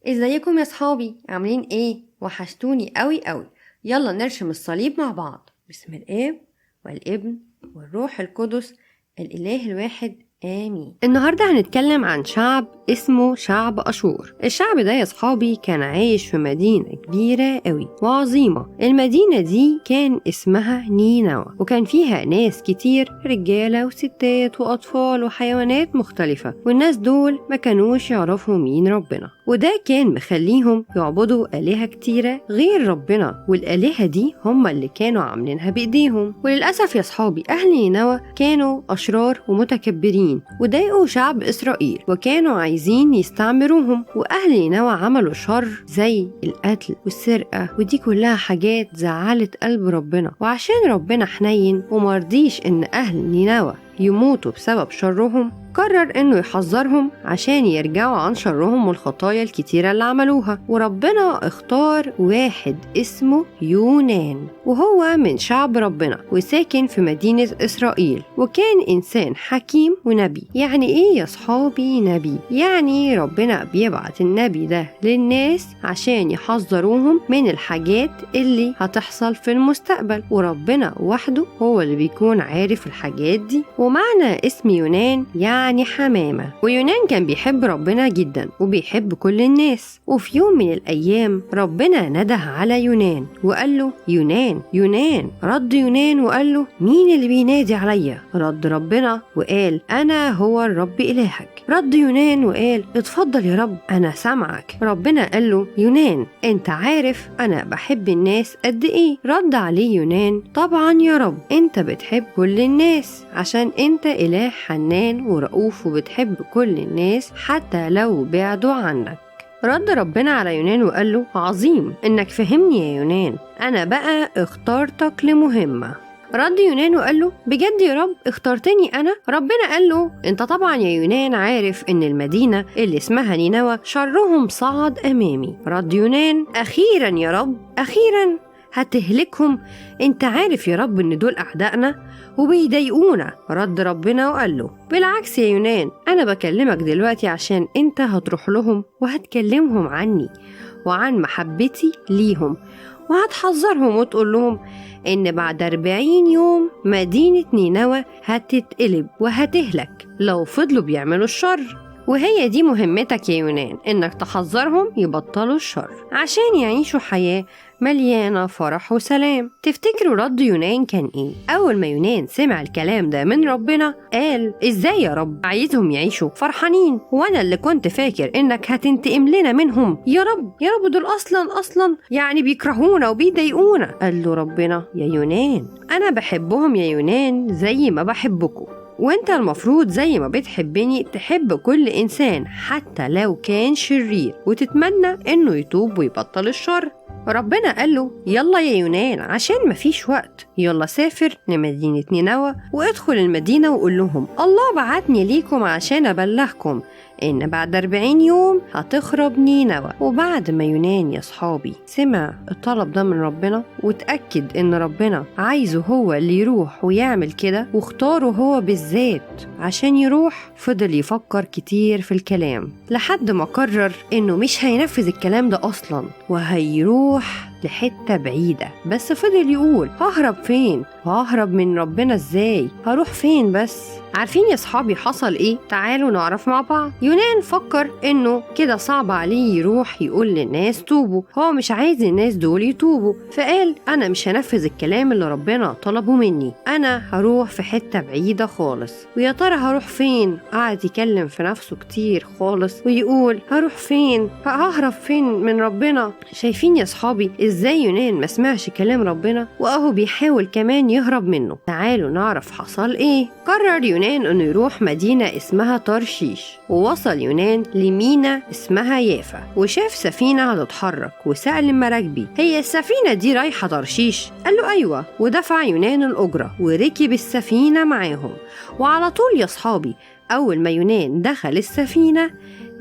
ازيكم يا صحابي؟ عاملين ايه؟ وحشتوني قوي قوي. يلا نرشم الصليب مع بعض. بسم الاب والابن والروح القدس الاله الواحد، آمين. النهاردة هنتكلم عن شعب اسمه شعب أشور. الشعب ده يا صحابي كان عايش في مدينة كبيرة قوي وعظيمة. المدينة دي كان اسمها نينوى، وكان فيها ناس كتير، رجالة وستات وأطفال وحيوانات مختلفة، والناس دول ما كانوش يعرفوا مين ربنا، وده كان مخليهم يعبدوا آلهة كتيرة غير ربنا، والآلهة دي هم اللي كانوا عاملينها بإيديهم. وللأسف يا صحابي أهل نينوى كانوا أشرار ومتكبرين، وضايقوا شعب إسرائيل وكانوا عايزين يستعمروهم. وأهل نينوى عملوا شر زي القتل والسرقة، ودي كلها حاجات زعلت قلب ربنا. وعشان ربنا حنين ومرضيش إن أهل نينوى يموتوا بسبب شرهم، قرر إنه يحذرهم عشان يرجعوا عن شرهم والخطايا الكتيرة اللي عملوها. وربنا اختار واحد اسمه يونان، وهو من شعب ربنا وساكن في مدينة إسرائيل، وكان إنسان حكيم ونبي. يعني إيه يا صحابي نبي؟ يعني ربنا بيبعت النبي ده للناس عشان يحذروهم من الحاجات اللي هتحصل في المستقبل، وربنا وحده هو اللي بيكون عارف الحاجات دي. ومعنى اسم يونان يعني حمامة. ويونان كان بيحب ربنا جدا وبيحب كل الناس. وفي يوم من الأيام ربنا نده على يونان وقال له: يونان يونان. رد يونان وقال له: مين اللي بينادي عليا؟ رد ربنا وقال: أنا هو الرب إلهك. رد يونان وقال: اتفضل يا رب، أنا سامعك. ربنا قال له: يونان أنت عارف أنا بحب الناس قد إيه؟ رد عليه يونان: طبعا يا رب، أنت بتحب كل الناس عشان أنت إله حنان ورؤوف وبتحب كل الناس حتى لو بعدوا عنك. رد ربنا على يونان وقال له: عظيم إنك فهمني يا يونان، أنا بقى اخترتك لمهمة. رد يونان وقال له: بجد يا رب اخترتني أنا؟ ربنا قال له: أنت طبعا يا يونان عارف إن المدينة اللي اسمها نينوى شرهم صعد أمامي. رد يونان: أخيرا يا رب، أخيرا هتهلكهم؟ انت عارف يا رب ان دول اعدائنا وبيضايقونا. رد ربنا وقال له: بالعكس يا يونان، انا بكلمك دلوقتي عشان انت هتروح لهم وهتكلمهم عني وعن محبتي ليهم، وهتحذرهم وتقول لهم ان بعد 40 يوم مدينة نينوى هتتقلب وهتهلك لو فضلوا بيعملوا الشر. وهي دي مهمتك يا يونان، انك تحذرهم يبطلوا الشر عشان يعيشوا حياة مليانة فرح وسلام. تفتكروا رد يونان كان ايه؟ اول ما يونان سمع الكلام ده من ربنا قال: ازاي يا رب عايزهم يعيشوا فرحانين وانا اللي كنت فاكر انك هتنتقم لنا منهم؟ يا رب يا رب، دول اصلا يعني بيكرهونا وبيضايقونا. قال له ربنا: يا يونان انا بحبهم يا يونان زي ما بحبكم، وانت المفروض زي ما بتحبني تحب كل انسان حتى لو كان شرير، وتتمنى انه يتوب ويبطل الشر. ربنا قال له: يلا يا يونان عشان مفيش وقت، يلا سافر لمدينة نينوى وادخل المدينة وقول لهم الله بعتني ليكم عشان أبلغكم إن بعد 40 يوم هتخرب نينوى. وبعد ما يونان يا صحابي سمع الطلب ده من ربنا وتأكد إن ربنا عايزه هو اللي يروح ويعمل كده واختاره هو بالذات عشان يروح، فضل يفكر كتير في الكلام لحد ما قرر إنه مش هينفذ الكلام ده أصلا وهيروح لحتة بعيدة. بس فضل يقول: ههرب فين؟ ههرب من ربنا ازاي؟ هروح فين بس؟ عارفين يا صحابي حصل ايه؟ تعالوا نعرف مع بعض. يونان فكر انه كده صعب عليه يروح يقول للناس توبوا، هو مش عايز الناس دول يتوبوا، فقال انا مش هنفذ الكلام اللي ربنا طلبه مني، انا هروح في حتة بعيدة خالص. ويا ترى هروح فين؟ قعد يكلم في نفسه كتير خالص ويقول هروح فين؟ ههرب فين من ربنا؟ شايفين يا صحابي ازاي يونان ما سمعش كلام ربنا واهو بيحاول كمان يهرب منه؟ تعالوا نعرف حصل ايه. قرر يونان انه يروح مدينة اسمها ترشيش، ووصل يونان لمينا اسمها يافا، وشاف سفينة هتتحرك وسأل المراكبي: هي السفينة دي رايحة ترشيش؟ قال له ايوه. ودفع يونان الأجرة وركب السفينة معاهم. وعلى طول يا صحابي اول ما يونان دخل السفينة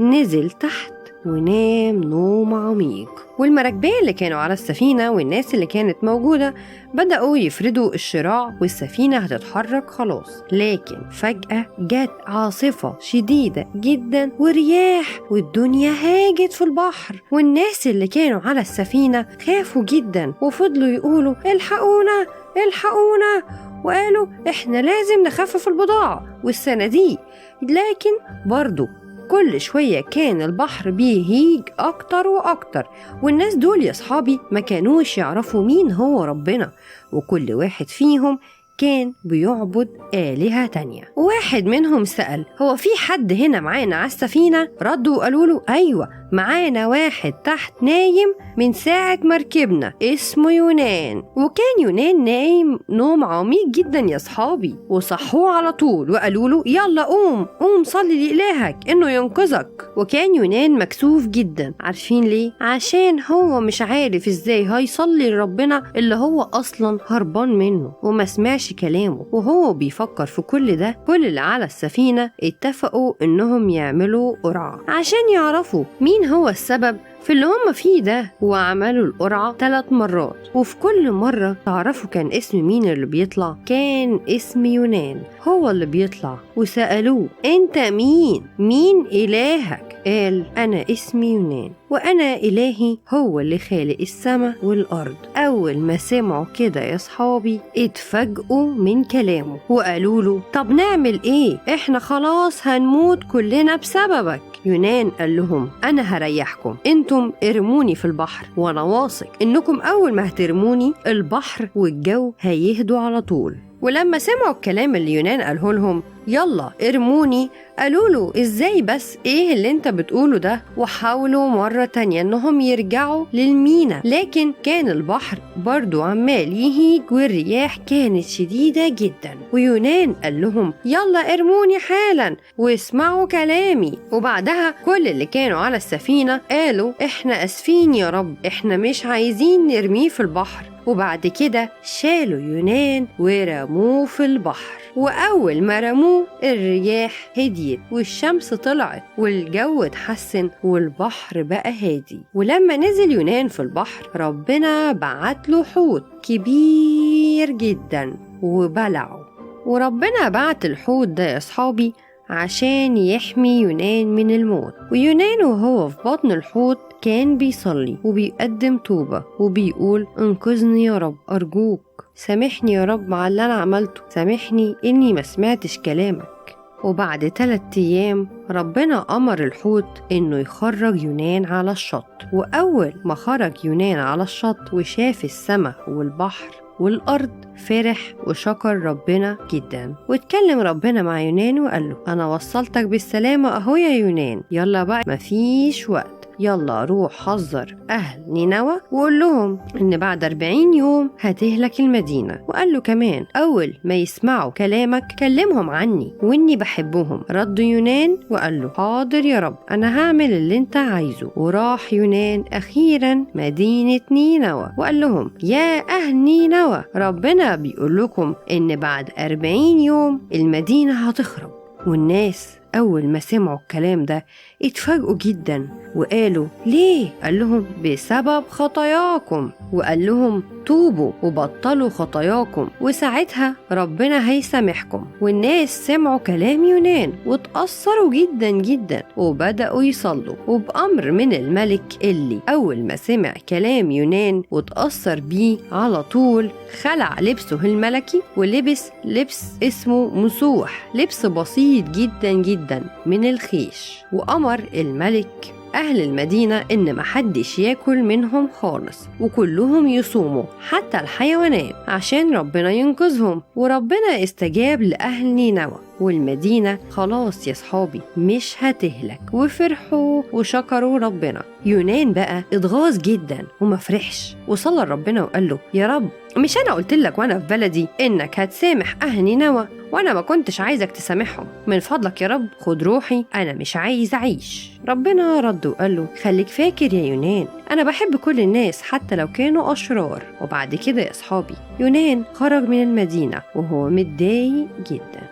نزل تحت ونام نوم عميق. والمراكبية اللي كانوا على السفينة والناس اللي كانت موجودة بدأوا يفردوا الشراع والسفينة هتتحرك خلاص. لكن فجأة جت عاصفة شديدة جدا ورياح، والدنيا هاجت في البحر، والناس اللي كانوا على السفينة خافوا جدا وفضلوا يقولوا الحقونا الحقونا، وقالوا احنا لازم نخفف البضاعة والصناديق. لكن برضو كل شوية كان البحر بيهيج أكتر وأكتر، والناس دول يا صحابي ما كانوش يعرفوا مين هو ربنا، وكل واحد فيهم كان بيعبد آلهة تانية. واحد منهم سأل هو في حد هنا معانا على السفينة؟ ردوا وقالوا له أيوة معانا واحد تحت نايم من ساعة ما ركبنا اسمه يونان. وكان يونان نايم نوم عميق جدا يا صحابي، وصحوه على طول وقالوا له يلا قوم قوم صلي لإلهك إنه ينقذك. وكان يونان مكسوف جدا، عارفين ليه؟ عشان هو مش عارف إزاي هيصلي لربنا اللي هو أصلا هربان منه وما سمعش كلامه. وهو بيفكر في كل ده، كل اللي على السفينة اتفقوا إنهم يعملوا قرعة عشان يعرفوا مين هو السبب في اللي هم فيه ده. وعملوا القرعة 3 مرات، وفي كل مرة تعرفوا كان اسم مين اللي بيطلع؟ كان اسم يونان هو اللي بيطلع. وسألوه انت مين؟ مين إلهك؟ قال أنا اسمي يونان وأنا إلهي هو اللي خالق السماء والأرض. أول ما سمعوا كده يا صحابي اتفاجئوا من كلامه وقالوا له طب نعمل إيه؟ إحنا خلاص هنموت كلنا بسببك. يونان قال لهم أنا هريحكم، أنتم ارموني في البحر وأنا واثق إنكم أول ما هترموني البحر والجو هيهدوا على طول. ولما سمعوا الكلام اللي يونان قاله لهم يلا ارموني، قالوا له ازاي بس، ايه اللي انت بتقوله ده؟ وحاولوا مرة تانية انهم يرجعوا للمينا، لكن كان البحر برضو عمال يهيج والرياح كانت شديدة جدا. ويونان قال لهم يلا ارموني حالا واسمعوا كلامي. وبعدها كل اللي كانوا على السفينة قالوا احنا اسفين يا رب، احنا مش عايزين نرميه في البحر. وبعد كده شالوا يونان ورموه في البحر، وأول ما رموه الرياح هديت والشمس طلعت والجو اتحسن والبحر بقى هادي. ولما نزل يونان في البحر ربنا بعت له حوت كبير جدا وبلعه. وربنا بعت الحوت ده يا أصحابي عشان يحمي يونان من الموت. ويونان وهو في بطن الحوت كان بيصلي وبيقدم توبة وبيقول انقذني يا رب، أرجوك سامحني يا رب على اللي أنا عملته، سامحني إني ما سمعتش كلامك. وبعد 3 أيام ربنا أمر الحوت إنه يخرج يونان على الشط. وأول ما خرج يونان على الشط وشاف السماء والبحر والأرض فرح وشكر ربنا جدا. واتكلم ربنا مع يونان وقال له أنا وصلتك بالسلامة أهو يا يونان، يلا بقى مفيش وقت، يلا روح حذر أهل نينوى وقول لهم إن بعد 40 يوم هتهلك المدينة. وقال له كمان أول ما يسمعوا كلامك كلمهم عني وإني بحبهم. رد يونان وقال له حاضر يا رب، أنا هعمل اللي أنت عايزه. وراح يونان أخيرا مدينة نينوى وقال لهم يا أهل نينوى، ربنا بيقول لكم إن بعد 40 يوم المدينة هتخرب. والناس أول ما سمعوا الكلام ده اتفاجئوا جدا وقالوا ليه؟ قال لهم بسبب خطاياكم. وقال لهم توبوا وبطلوا خطاياكم وساعتها ربنا هيسامحكم. والناس سمعوا كلام يونان واتأثروا جدا جدا وبدأوا يصلوا. وبأمر من الملك اللي أول ما سمع كلام يونان واتأثر بيه على طول خلع لبسه الملكي ولبس لبس اسمه مسوح، لبس بسيط جدا جدا من الخيش. وأمر الملك أهل المدينة إن محدش ياكل منهم خالص وكلهم يصوموا حتى الحيوانات عشان ربنا ينقذهم. وربنا استجاب لأهل نينوى والمدينة خلاص يا صحابي مش هتهلك، وفرحوا وشكروا ربنا. يونان بقى اتغاظ جدا وما فرحش وصلى لربنا وقال له يا رب مش أنا قلت لك وأنا في بلدي إنك هتسامح أهل نينوى وأنا ما كنتش عايزك تسامحهم، من فضلك يا رب خد روحي، أنا مش عايز أعيش. ربنا رد وقال له خليك فاكر يا يونان، أنا بحب كل الناس حتى لو كانوا أشرار. وبعد كده يا أصحابي يونان خرج من المدينة وهو متضايق جدا،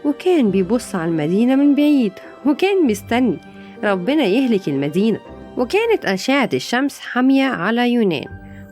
وكان بيبص على المدينة من بعيد وكان مستني ربنا يهلك المدينة. وكانت أشعة الشمس حامية على يونان،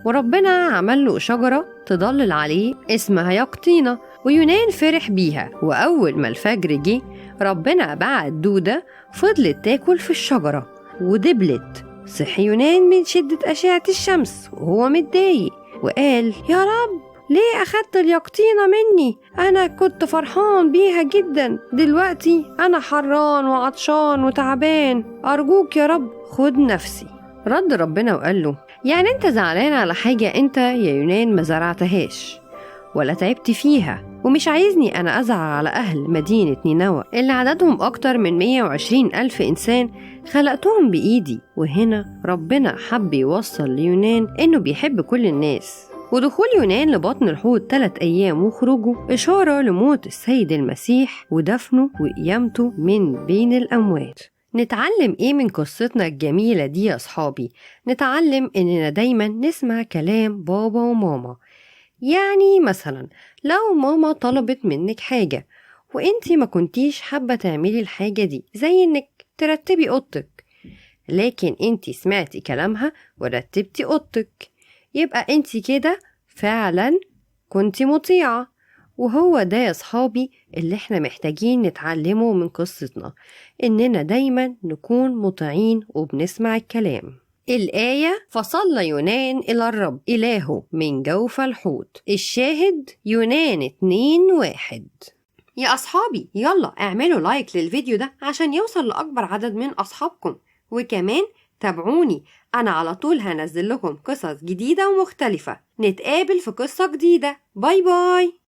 وربنا عمل له شجرة تضلل عليه اسمها يقطينة، ويونان فرح بيها. وأول ما الفجر جه ربنا بعت دودة فضلت تاكل في الشجرة ودبلت. صحي يونان من شدة أشعة الشمس وهو متضايق وقال: يا رب، ليه أخدت اليقطينة مني؟ أنا كنت فرحان بيها جدا، دلوقتي أنا حران وعطشان وتعبان، أرجوك يا رب خد نفسي. رد ربنا وقال له: يعني أنت زعلان على حاجة أنت يا يونان ما زرعتهاش ولا تعبت فيها، ومش عايزني أنا أزعل على أهل مدينة نينوى اللي عددهم أكتر من 120 ألف إنسان خلقتهم بإيدي. وهنا ربنا حب يوصل ليونان إنه بيحب كل الناس. ودخول يونان لبطن الحوت 3 أيام وخروجه إشارة لموت السيد المسيح ودفنه وقيامته من بين الأموات. نتعلم إيه من قصتنا الجميلة دي يا أصحابي؟ نتعلم إننا دايما نسمع كلام بابا وماما. يعني مثلا لو ماما طلبت منك حاجة وإنتي ما كنتيش حابة تعملي الحاجة دي، زي إنك ترتبي أوضتك، لكن إنتي سمعتي كلامها ورتبتي أوضتك، يبقى إنتي كده فعلا كنتي مطيعة. وهو ده يا صحابي اللي احنا محتاجين نتعلمه من قصتنا، إننا دايما نكون مطيعين وبنسمع الكلام. الآية: فصلى يونان إلى الرب إلهه من جوف الحوت. الشاهد يونان 2:1. يا أصحابي يلا اعملوا like للفيديو ده عشان يوصل لأكبر عدد من أصحابكم، وكمان تابعوني، أنا على طول هنزل لكم قصص جديدة ومختلفة. نتقابل في قصة جديدة. bye bye.